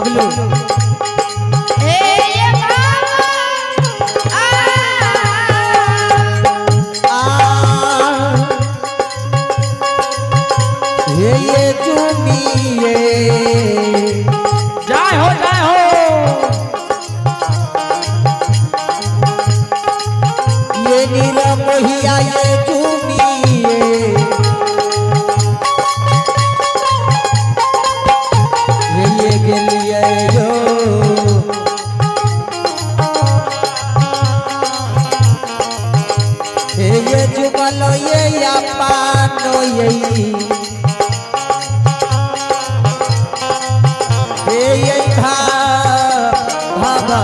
बबलू। ए ये बाबा आ आ हे ये चुमिए। जय हो जय हो। ये नीरा मोहिया ये चुमिए। ये गेलिए यो हे ये जुगलो ये अपानो ये हे ये भा भाबा।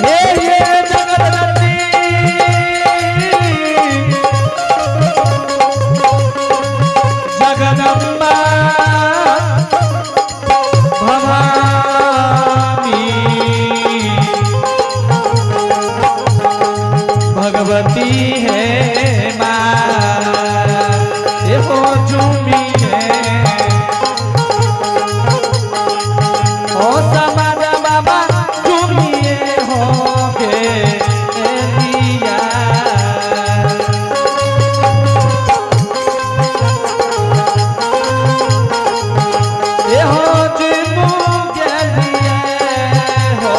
हे ये जगदत्ती जगदम्बा भवानी भगवती है माँ ये हो झूमी है ओ समाज बाबा झूमिए हो के दिया। ए हो जिमू के लिए हो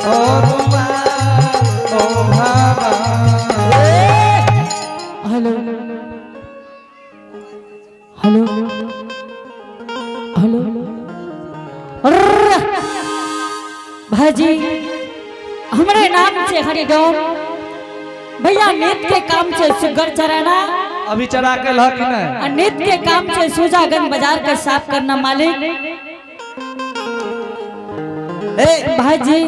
ओ दुआ ओ भाबा। हेलो हेलो हेलो अर्र! भाजी हमरे नाम छे हरिडोम भैया। नित के काम छे सुगर चराना। अभी चरा के लह कि नहीं? और नित के काम छे सुजागंज बाजार के साफ करना मालिक। ए भाजी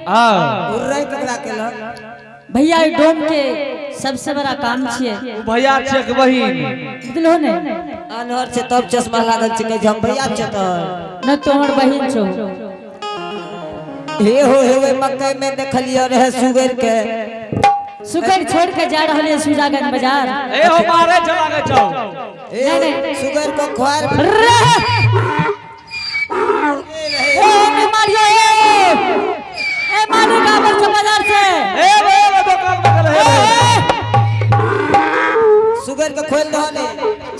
हाँ। उर्रै ककरा के लग? भैया ई डोम के सबसे बड़ा काम छे। उ भैया चेक बहिन। बुझलो ने? अनहर छै तब चश्मा लागल छै, कहै छै हम भैया छै तऽ। न तोहर बहिन छो। हे हो हे ओहि मकई में देखलियै रहे सुगर के। सुगर छोड़ के जा रहल है सुजागंज बाजार। ए हो मारे चला के जाओ। हे नहीं, नहीं। सुगर को खुआर। रे! ओ बीमारियो ए ए मालिक आबर छो बाजार से। ए बे बे दुकान बगल है। सुगर के खोल दहो ने।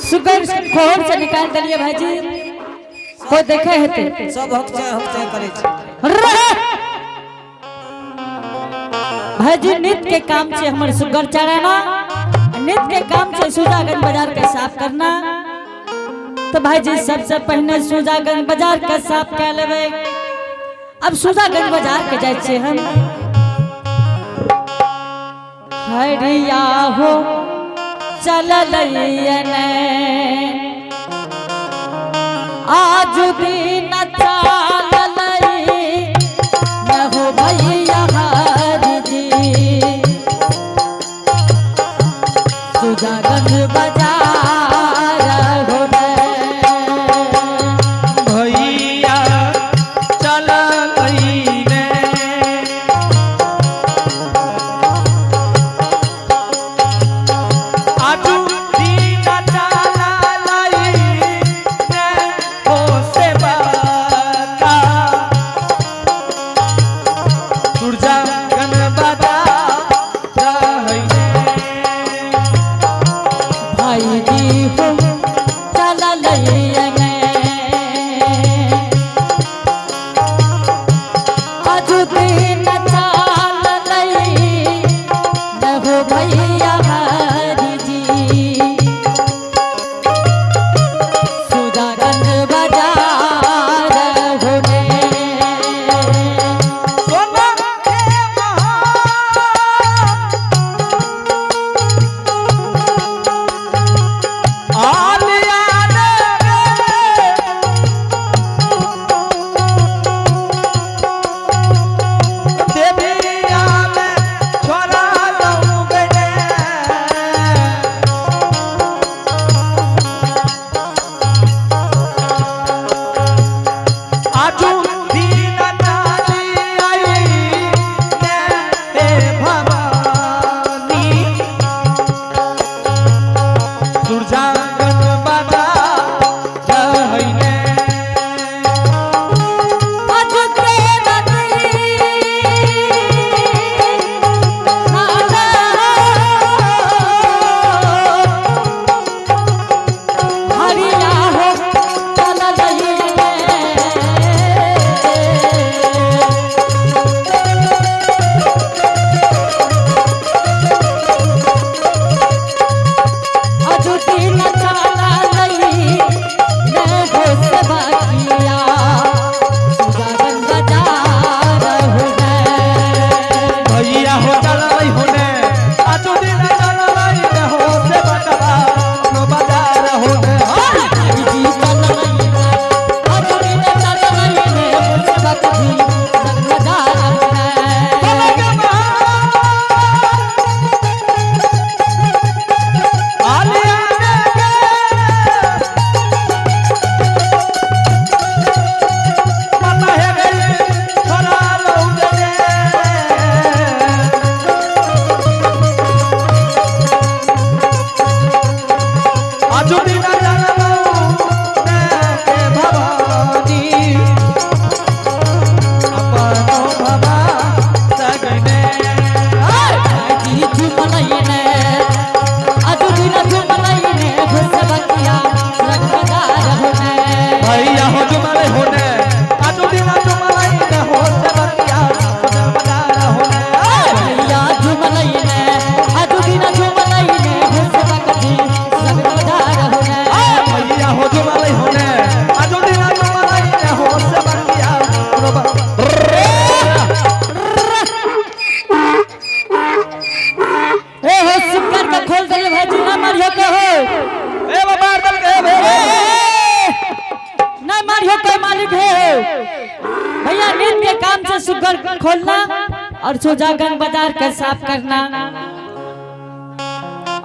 सुगर खोर से निकाल दिलिए भाईजी, कोई देखे हेते। सब हक चाय करै छै। रे! भाईजी नित के काम छे हमर सुगर चराना, आ नित के काम छे सुजागंज बाजार के साफ करना। तो भाईजी सबसे पहले सुजागंज बाजार के साफ कर लेबै। अब सुजागंज बाजार के जाइ छियै हम। हरिया हो चललैया ने आज दिन चललई न हो भैया हरि जी सुजागंज बाजार हो ने। भैया चल ने आजू दीना चला ने हो से बाबा। सुजागंज बाजार होने। भैया हो जुमले होने आजू दिन जुमले न हो सेवकिया सुजल बाजार होने। भैया झुमलैने आजू दिन झुमलैने हो सेवक जी सब बाजार होने। भैया हो जुमले होने आजू दिन जुमले न हो सेवकिया ए हो सुकर के खोल देले भाजी ना मारियो के हो। ए बाबा दल के भे ना मारियो के मालिक है भैया। नींद के काम से सुगर खोलना और सुजागंज बाजार के साफ करना।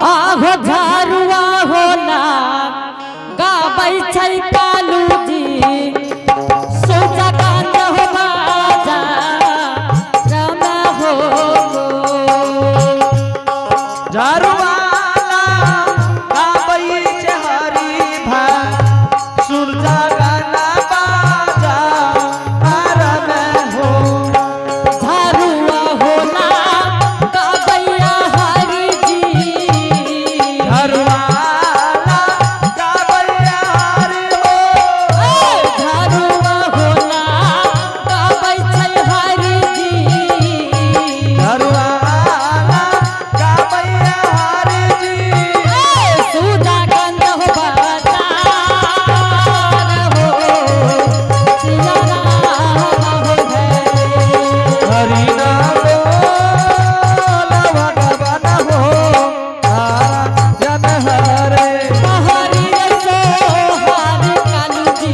आहो झारुआ होला गाबै छै कालू जी सुजागंज हो बाजार रमा हो। झारुवाला गाबई छे हरी भा सुरजा गाना बाजा आरम हो। झारुआ होला गाबैया हरि जी। झारुवाला गाबैया हरी हो। झारुआ होला गाबै छै हरि जी। झारुवाला गाबैया हरी जी। सुजागंज हो बाजार हो सिया राम हो है। हरि नाम बोल भगवान हो जन हरे। हरि रे सोहारी कालू जी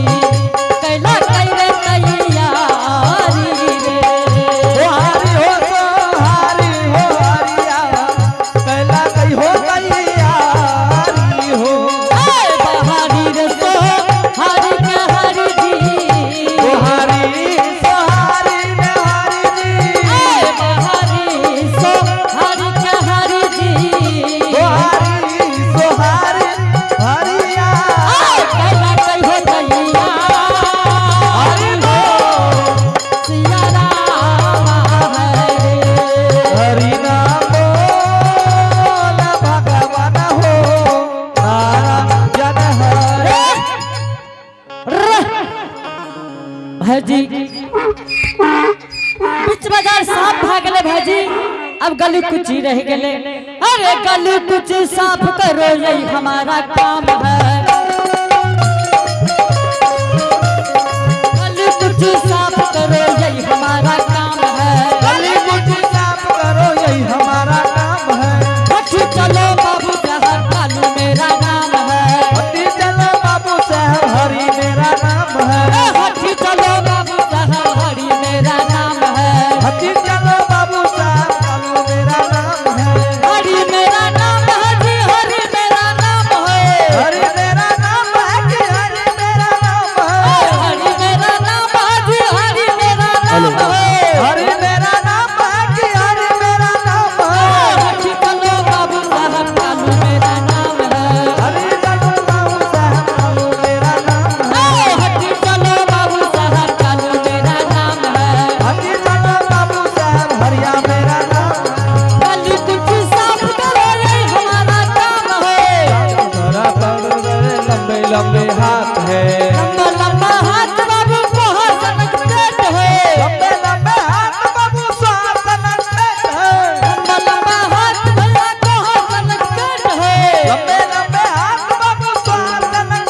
कैला कैरे तैयारी रे। हो हरि हो सो हरि हो हरिया कैला कई हो तैयारी हो। हरि रे सोहारी के हरि जी। हो हरि सो हरि ने हरि जी। हरि सोहारी के हरि जी। हो हरि सो हरि हरिया। कैला कहो तैयारी हो सिया राम हरे। हरि नाम बोल भगवान हो नारायण हरे। भाजी बीच बाजार साफ भा गेले भाजी, अब गली कुची रह गेले। अरे गली कुची साफ करो यही हमारा काम है। गली कुची साफ करो यही हमारा काम है। गली मुझे साफ करो यही हमारा काम है। हट चलो बाबू साहब कालू मेरा नाम है। हटी चलो बाबू साहब हरि मेरा नाम है। हट चलो बाबू साहब हरि मेरा नाम है। हटी चलो बाबू साहब कालू मेरा नाम है। हरि मेरा नाम है जी, हरि मेरा नाम है। हरि मेरा नाम है कि हरि मेरा नाम है। हरि मेरा नाम है जी, हरि मेरा नाम है। हरि मेरा नाम है कि हरि मेरा नाम है। हट चलो बाबू साहब कालू मेरा नाम है। हरि चलो बाबू साहब कालू मेरा नाम है। हट चलो बाबू साहब कालू मेरा नाम है। हटी चलो बाबू साहब हरिया मेरा नाम है। गली कुछ साफ करो यही हमारा काम है। तोरा पर लंबे लंबे हाथ है। लंबा लंबा हाथ बाबू कोहर सनक पेट है। लंबे लंबे हाथ बाबू साहब पेट है। लंबा लंबा हाथ भैया कोहर सनक पेट है। लंबे लंबे हाथ बाबू साहब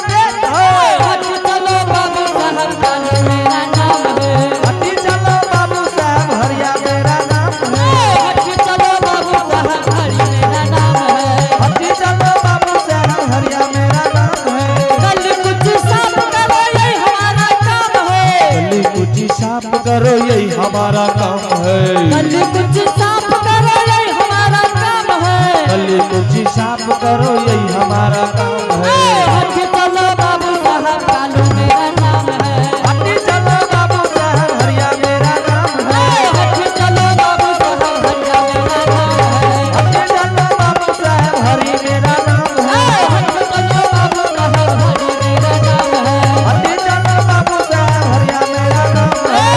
पेट है। हट चलो बाबू साहब कालू मेरा नाम है। हटी चलो बाबू साहब हरिया मेरा नाम है। हट चलो बाबू साहब हरि मेरा नाम है। हटी चलो बाबू साहब हरिया मेरा नाम है। गली कुछ साफ करो यही हमारा काम है। गली कुची साफ करो यही हमारा काम है। गली कुछ साफ करो यही हमारा काम है। गली कुची साफ करो यही हमारा काम है। हट चलो बाबू साहब कालू मेरा नाम है। हटी चलो बाबू साहब हरिया मेरा नाम है। हट चलो बाबू साहब हरिया मेरा नाम है। हटी चलो बाबू साहब हरि मेरा नाम है। हट चलो बाबू साहब हरि मेरा नाम है। हटी चलो बाबू साहब हरिया मेरा नाम है।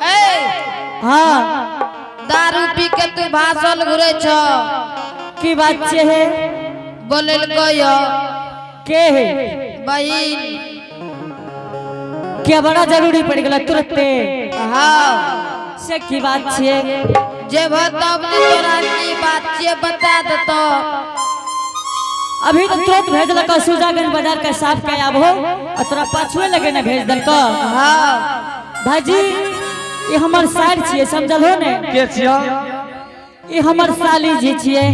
ए हाँ दारू पी के तू भाषण घुरे छ। की बात छे है? बोलेलको यो के है बहिन। क्या बड़ा जरूरी पड़ गेल तुरंते? हाँ। से की बात छिए? जेबह तब ने तोरा की बात छियै बता देतो। अभी तो तुरंत भेजलक सुजागंज बाजार के साफ के आबो और तोरा पाछुए लगे ने भेज देलक। हाँ। भाईजी ये हमर सार छिए, समझल हो ने? के छियो? ये हमर साली जी छिए।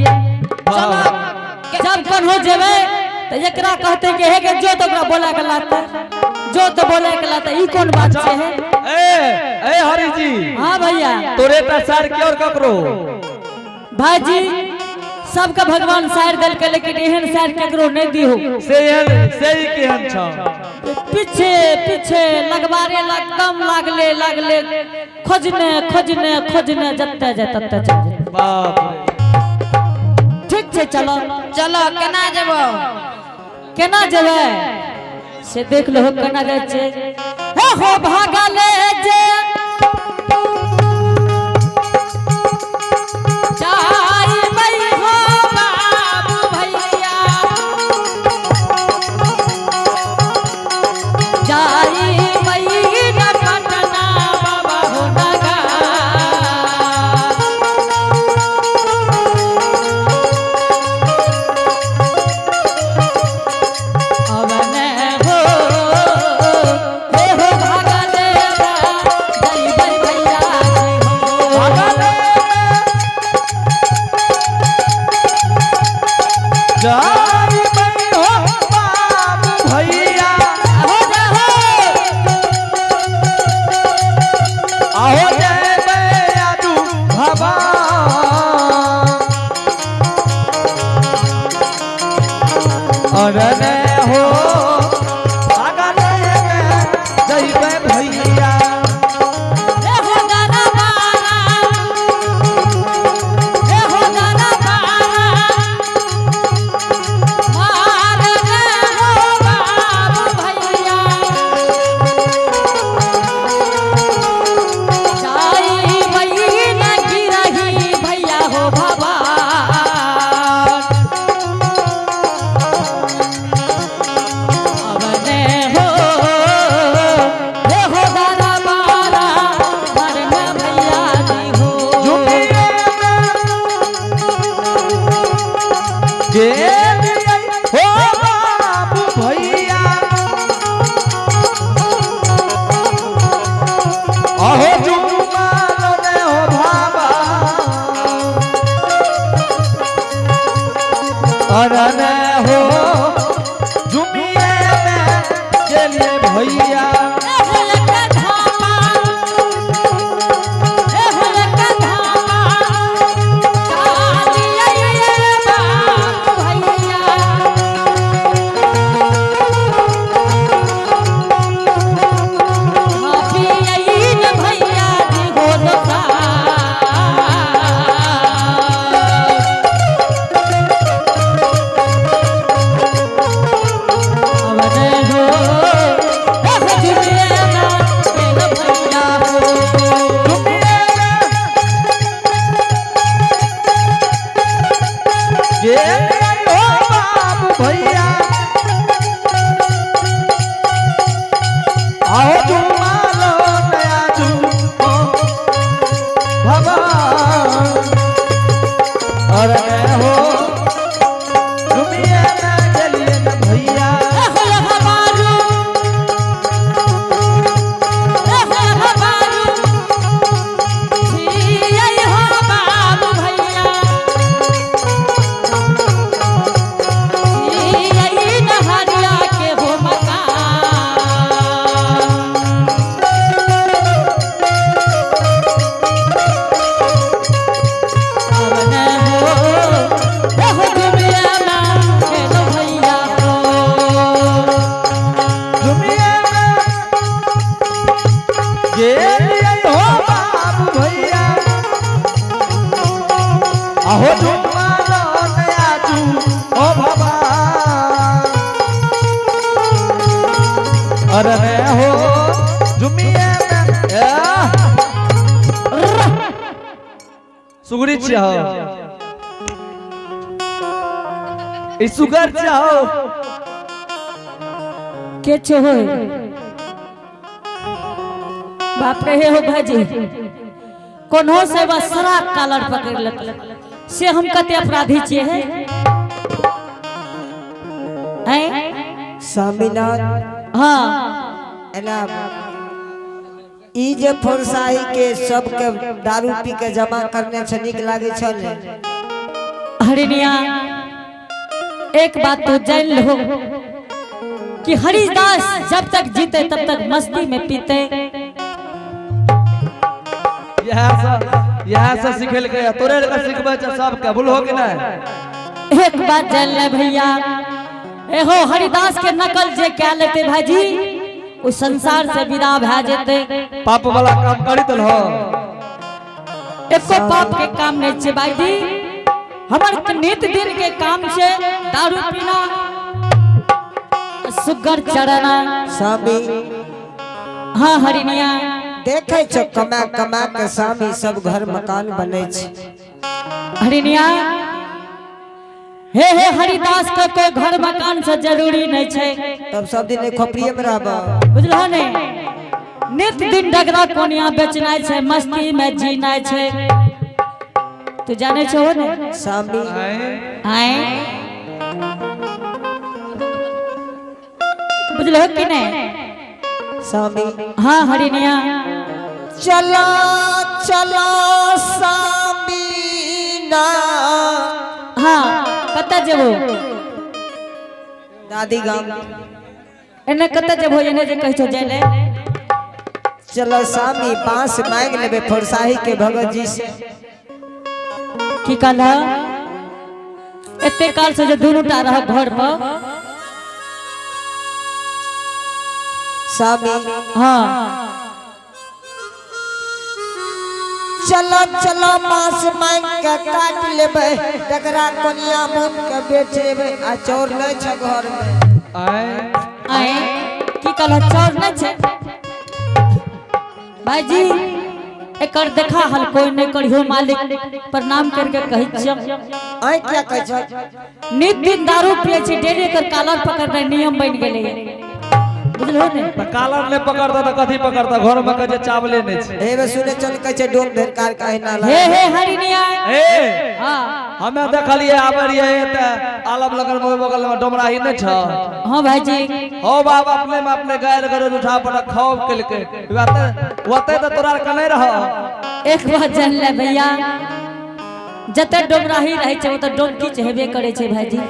जब कन्हो जेबे तो एकरा कहते कि हे के जो तो ओकरा बोला के लाते, जो तो बोला के लाते, ई कोन बात छै हे? ए ए हरि जी। हाँ भैया। तोरे ता सार के और ककरो? भाईजी सबके भगवान सार देलकै, लेकिन एहन सार केकरो नहीं दिहो। से एहन से ही केहन छौ? पीछे पीछे लगबारे लगदम लागले लागले खोजने खोजने खोजने जत्ते जाए तत्ते चल जाए। बाप रे। ठीक छै चलो। चलो केना जेबो? केना जेबै से देख लो केना जाइ छै। हे हो भागले जे जाइबै हो बाबू भैया, जाइबै न पटना बाबा हो नगर। अवने हो हे हो भागले जइबै भैया हो। जाइबै हो बाबू भैया। हो जा हो। आहो जयबै आदू भवा। अरने हो भागले जइबै भैया। हे हो दादा बारा, हे हो दादा बारा, मार रे हो बाबू भैया, जाइबै न गिरही भैया हो भवान। अवने हो हे हो दादा बारा, मरन भैया जी हो। झुमिए गेलियै हो बाबू भैया। अहो जुमालो ने हो भाबा। अरने हो झुमिए में गेलियै भैया। हे हो लख धामा, हे हो लख धामा, कालियै बाबू भैया। माफियै न भैया जी हो दोसा। अवने हो, हे हो जुलियाना, हे न भैया हो। झुमिए गेलियै हो बाबू भैया। आओ जुमालो नया जुमो भगवान। अरे हो झुमिए में गेलियै न भैया। हे हो हमारू, हे हो हमारू, छियै हो बाबू भैया, छियै नहरिया के हो मकान। अवने हो, हे हो दुनिया में खेलो भैया हो। झुमिए में गेलियै हो बाबू भैया। आहो जुमालो नया जुमो भगवान। अरे हो झुमिए में सुगरी छियै। ई सुगर चाहो। के छो होय? बाप रे, हे हो भाजी, कोनो से बस सराक कालर पकड़ लेत से हम कते अपराधी छियै हे? हैं? स्वामीनाथ। हाँ। एना ई जे फरसाही के सबके दारू पी के जमा करने से नीक लागे छल ने? हरिणिया, एक बात तो जान लो कि हरिदास जब तक जीते तब तक मस्ती में पीते। इएह सब सिखेलकै, तोरे आरके सिखबै छै सबके, बोलहो कि नहि? एक बात जान ले भैया, एहो हरिदास के नकल जे क्या लेते भाजी, वो संसार से विदा भए जेते। पाप वाला काम करी देलहो। एको पाप के काम नहीं छे भाईजी, हमर त नित दिन के काम छे दारू पीना, सुगर चढ़ना। स्वामी। हाँ हरिणिया। देखे छो, कमा कमा के स्वामी सब घर मकान बने छै। हरिणिया, हे हे, हरिदास के कोई घर मकान से जरूरी नहीं छे। तब सब दिन एक खोपड़िए में रहब? बुझलहो नहीं, नित दिन डगरा कोनिया बेचनाइ छै, मस्ती में जीनाइ छै, तू जाने छो ने? स्वामी। आए, बुझलहो कि नहीं? स्वामी। हाँ हरिणिया। चला चला स्वामी ना। हाँ, कतऽ जेबो? दादी गाम। एने कतऽ जेबो? एने जे कहै छौ जाय ले। चलो स्वामी, बांस मांग लेबे फरसाही के भगत जी से। की कहल? एते काल से जे दुनू टा रह घर पर। स्वामी। हाँ। चलो चलो, बांस मांग के काट लेबे, डगरा कोनिया बुन के बेच लेबे, आ चोर नहीं छै घर में। आय। आए, की कहल? चोर नहीं छै भाईजी, एकर देखा हल कोई नहीं करियो। मालिक, प्रणाम करके कहै छियौ। आय, क्या कहै छ? नित दिन दारू पिए छी, डेली एकर कालर पकड़नाइ नियम बनि गेलै, बुझलहो ने? तऽ कालर नहि पकड़ता तऽ कथी पकड़ता? घर में कहै छै चावले नहि छै। हे बे, सुने चल, कहै छै डोम धरकार काहे ना हे लागे। हे हरिणिया। ए। हाँ। हमे देखलियै, आबै रहियै तऽ आलम लगन में बगल में डोमराही नहि छ? हाँ भाईजी। हो बाप, अपने में अपने गायर गरज उठा पटक खौफ केलकै। ओते ओते तऽ तोरा आरके नहि रह। एक बात जान ले भैया, जते डोमराही रहै छै ओतऽ डोमकी हेबे करै छै। भाईजी,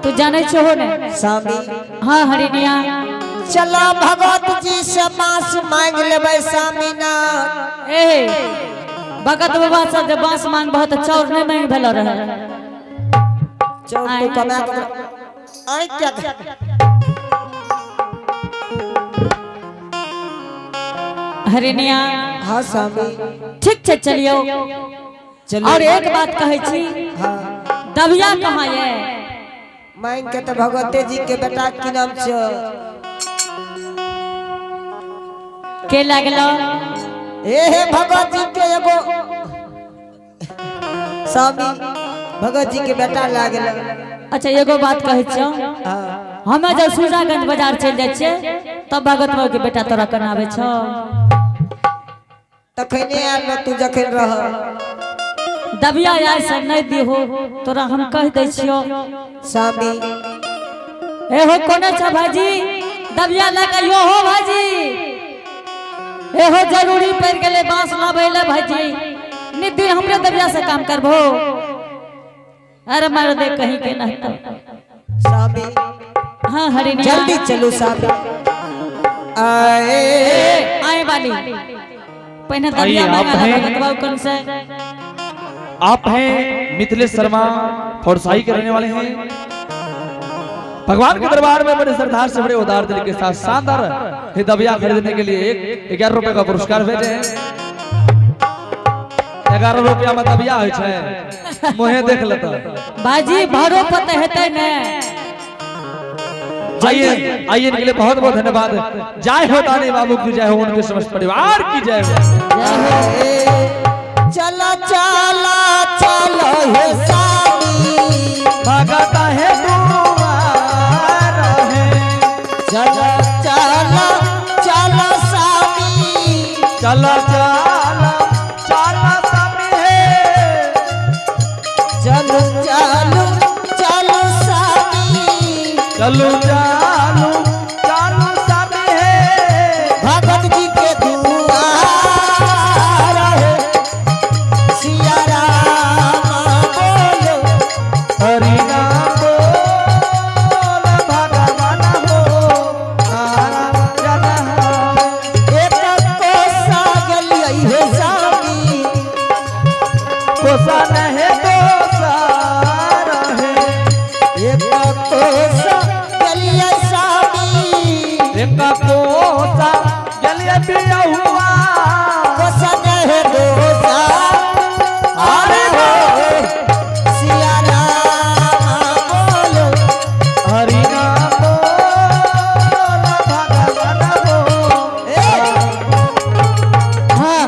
तू जानै छहो ने? स्वामी। हाँ हरिणिया। चलो, भगवत जी से बांस मांग लेबै स्वामी ना। ए, भगत बाबा से जे बांस मांग बहुत, चाउर नहीं मांग भेलो रहे। चोर तू कमा के आय, क्या कह- हरिणिया। हाँ स्वामी। ठीक छै, चलियो। चलो। और एक बात कहै छी। हाँ। दबिया कहाँ ये? मांग के तो भगवते जी के बेटा की नाम छ? के लागलो? ए हे, भगवत जी के एगो स्वामी, भगत जी के बेटा लागल। अच्छा, एगो बात कहै छियौ। हाँ। हमे जब सुजागंज बाजार चलि जाइ छियै तब भगत बाबा के बेटा तोरा कन आबै छौ? तखने आयल रह तू जखन रह। दबिया आय से नहीं दिहो, तोरा हम कह दै छियौ। स्वामी। ए हो, कोने छ भाजी? दबिया लए के यो हो भाजी। ए हो, जरूरी पड़ि गेलै बांस लाबै ले भाजी। नित दिन हमरे दबिया से काम करबो? अरे मार दे कहीं के नहीं तो। स्वामी। हाँ हरिणिया। जल्दी चलू स्वामी, आए। ए, आए वाली पहले दबिया आइए, आप मांगा हैं? भगत बाबू कन से। आप हैं मिथिलेश शर्मा, फौरसाही के रहने वाले हैं। भगवान के दरबार में बड़े श्रद्धा से, बड़े उदार दिल के साथ शानदार ये दबिया खरीदने के लिए 1 11 रुपए का पुरस्कार भेजे हैं। 11 रुपया में दबिया होइ छै, मुहे देख लेता। भाजी, भरो पते हेतै ने? आइए आइए, इनके लिए बहुत बहुत धन्यवाद। जय हो दानी बाबू की जय हो, उनके समस्त परिवार की जय हो। जय हो। चलो चलो चलो हे स्वामी। भगत है दुआर है। चल चल चल स्वामी। चल चल चल स्वामी है। चल चल चल स्वामी। चलू चालू चालू स्वामी है। भगत जी के दुआर है। सिया राम बोलो। हरि नाम बोल भगवान हो आराम जन है। एक कोसा गलियै हे स्वामी। कोसा नहीं दोसार है। एक कोसा गलियै स्वामी। एक कोसा जलिय पिया हुआ। कोसा नहीं दोसा अरे हो। सिया राम बोलो। हरि नाम बोल भगवान हो। ए, हाँ।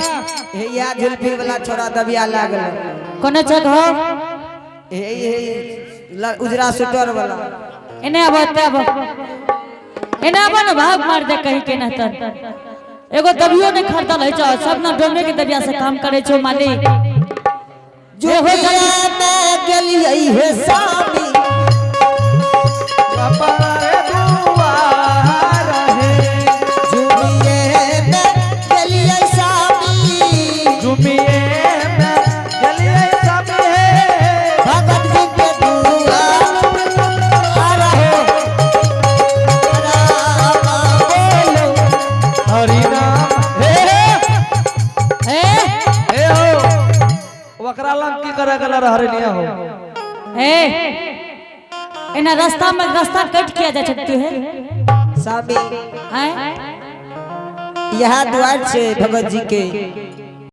हे या झुलफी वाला छोरा दबिया लागल। कोने छै घर? हे हे उजरा स्वेटर वाला। एने आबो, एते आबो, एने आबो ने, भाग मार दे कहीं के नहतर। एगो दबियो नहीं खरीदल है छौ, सब ना डोमे के दबिया से काम करे छौ मालिक। जो हो जल्दी। में गेलियै हे स्वामी। अपने दुआर है। जुमिये में गेलियै स्वामी। जुमिए में जलिय सब है। भगत जी के दुआर हो। राम बोलो। हरि नाम हे ए हे हो वकरा लंग की करे गला हरिनिया हो। ए, एना रास्ता में रास्ता कट किया जा सकती है? स्वामी, हैं? यह द्वार छे भगत जी के।